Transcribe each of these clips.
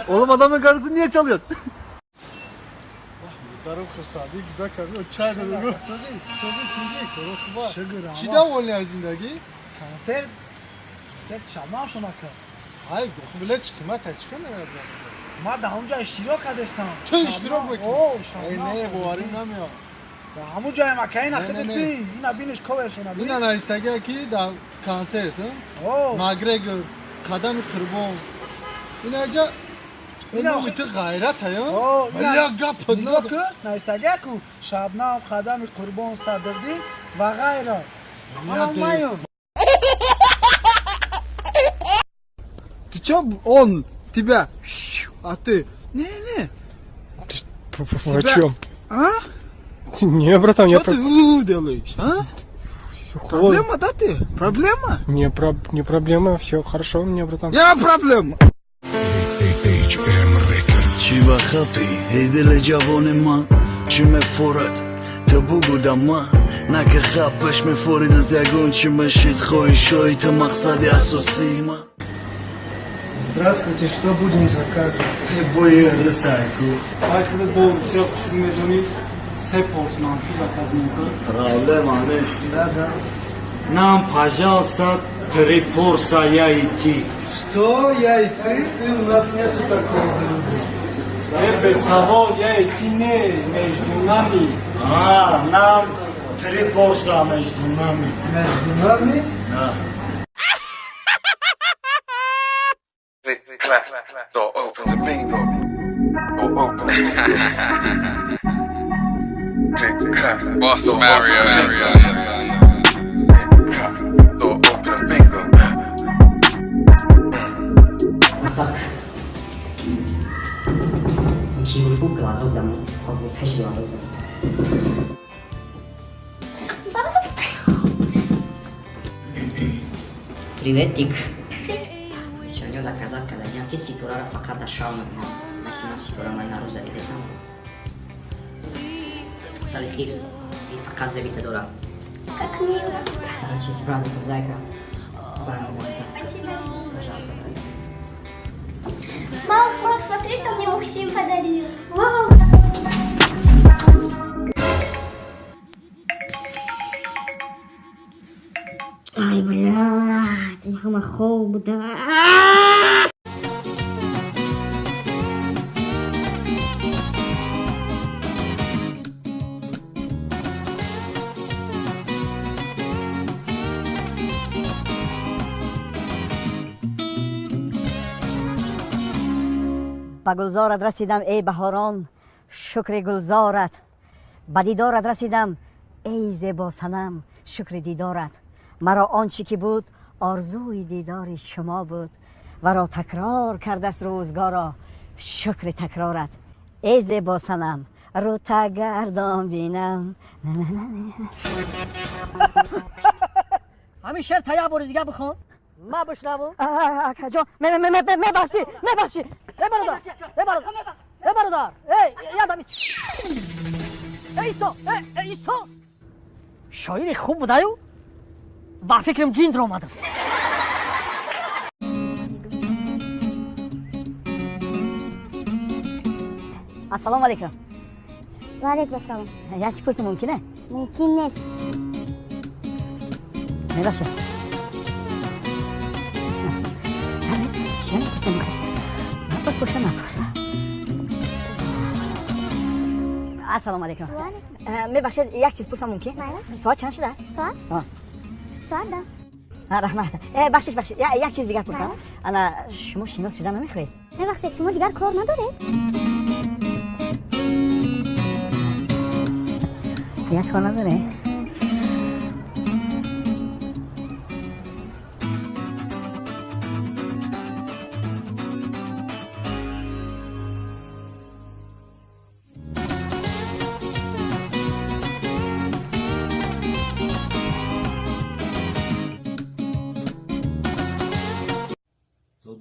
Oğlum adamın karısını niye çalıyorsun? چی دولی از زندگی؟ کنسرت کنسرت شما شما که های خب بله چی قیمت چی کنه ما در اونجا اشتراک کردستم تو اشتراک بکنی؟ اوه نه باوری نمیاد همون جای ما که این خودت بی اینا بینش کوورشون بی اینا نایسگه کی در کنسرت ماگرگور قدم قربان اینا جا اینا تو غیرت ها ولی گپ نگاه کن نایسگه کو شبنم قدم قربان صدردی و غیره. Ты чё, он тебя, а ты? Не-не. О чем? А? Не, братан, я... Что ты делаешь, а? Проблема, да ты? Проблема? Не, не проблема, все хорошо у меня, братан. Я проблема. Ту бугуда ма, на ки хапаш мефоридат ягон чи мешид хоҳишҳои ту мақсади асосии ма. Здравствуйте, что будем заказывать? Ай худат бо русия хушук медонӣ, се порс манту заказ мекунӣ. Проблема нест. Нам, пожалуйста, три порса я и ты. Что я и ты? У нас нету такого блюда. Без савол, я и ты не, между нами. А, нам три порса между нами. Между нами? Да. Click, clap, door opens a bingo. Door opens a bingo. Click, clap, Boss door Mario. opens a bingo. Clap, door open a bingo. Ки гуфт глазок дам, пеши глазок дам. Приветик. Чонё доказат кардагиам ки ситораро фақат дар шав мебинам, на ки ман ситора ман ина рӯза дидесам. Сали хирс фақат зебита дорам. Как мило. Короче, с праздником, зайка. Зайка. Спасибо. Пожалуйста. Мах, Мах, смотри, что мне Мухсин подарил. Вау! Ай, блядь, я хомахол буда. Ба гулзорат расидам, эй баҳорон, шукри гулзорат. Ба дидорат расидам, эй зебосанам, шукри дидорат. Маро он чӣ ки буд, орзуи дидори шумо буд. Варо такрор кардаст рӯзгоро, шукри такрорат. Эй зебосанам, рӯта гардон бинам. Ҳамин шеър та як бори дига бихон. Ма бишнавам. Акаҷон, мебахшӣ, мебахшӣ. Эй бародар, эй бародар, эй бародар, эй ядам. Эй исто, эй исто. Шоири хуб будаю, ба фикрам ҷин даромадам. Ассалому алайкум. Ва алайкум ассалом. Як чӣ пурсам мумкин? Мумкин нест. Мебахшед. Ассалому алайкум. Мебахшед, як чиз пурсам мумкин? Соат чанд шудааст? Соат? Соат да. Раҳмат. Бахшиш, бахшиш, як чиз дигар пурсам. Ана шумо шинос шуда намехоҳед? Мебахшед, шумо дигар кор надоред? Як кор надоред?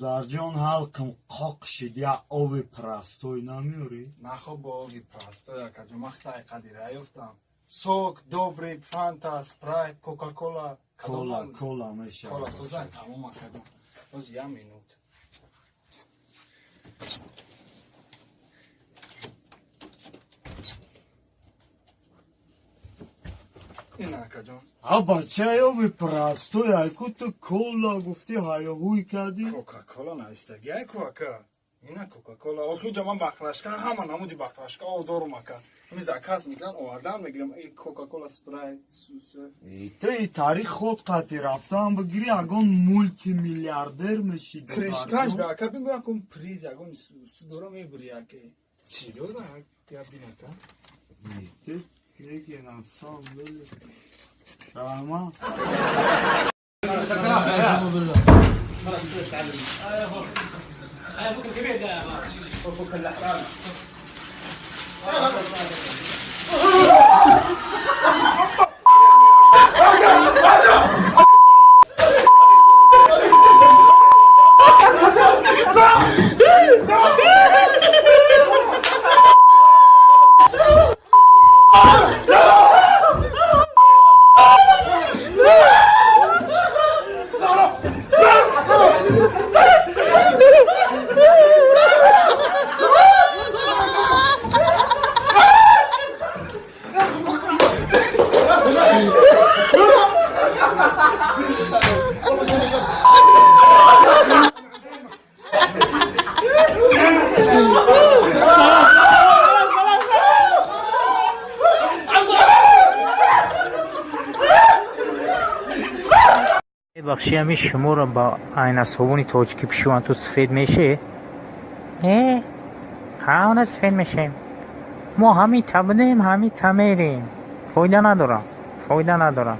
Додарҷон, ҳалқим қоқ шид, як ови простой намеёрӣ? Нахо бо ови простой, акаҷон, ман хитай қадира ёфтам. Сок, добрый, фанта, спрайт, кока-кола. Кола, кола мешавад. Кола созай, тамом, акаҷон. Боз як минут. Ин, акаҷон. А бача, ови простой, айку ту кола гуфтӣ, ҳаёҳуй кардӣ. Кока-кола навистагӣ, айку, ака. Ина кока-кола. Охи ҷа ман бақлашка, ҳама намуди бақлашка об дорум, ака. Ами заказ мекунам, овардан мегирам. И кока-кола, спрайт, сусе. Ту и таърих худ қатӣ рафтан бигирӣ, ягон мултимиллиардер мешӣ. Кришкаш да, ака, бин ягон приз, ягон су дора мебури, ака. Серьёзно, я бин, ака. Ту лекин асон били. Раҳмат. Бахши, ҳами шуморо ба айнасобуни тоҷикӣ пишӯванд, ту сафед мешӣ? Э, ҳамона сафед мешем. Мо ҳами та будем, ҳами та мерем. Фоида надорам, фоида надорам.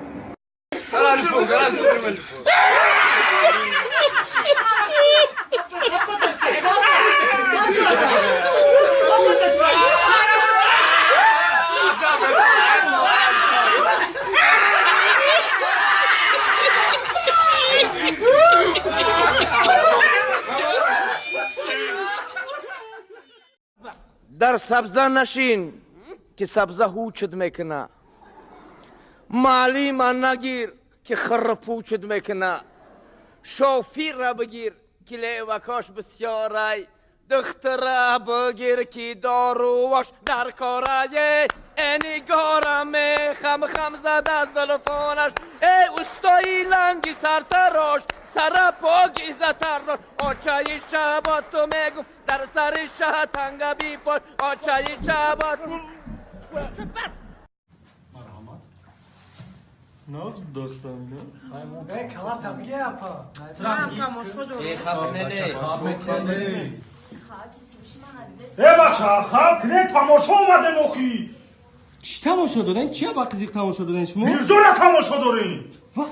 Дар сабза нашин, ки сабза ҳучуд мекуна. Маълима нагир, ки хирпучуд мекуна. Шофирра бигир, ки левакош бисёрай. Духтара бигир, ки дорувош дар корае. Э, нигора мехам, хам зада зулфонаш. Э, устои ланги сартарош, сара поги затарош. Очаи шаботу мегум, дар сари шаҳ танга бипош. Очаи шабот. Марҳамат. Нағз достам, не? Э, калата бигир, апа. Э, Э, бача, хаб кунед, тамошо омадем охи. Чӣ тамошо дорем? Чия ба қизиқ тамошо дорем шумо? Мирзора тамошо дорем. Ва,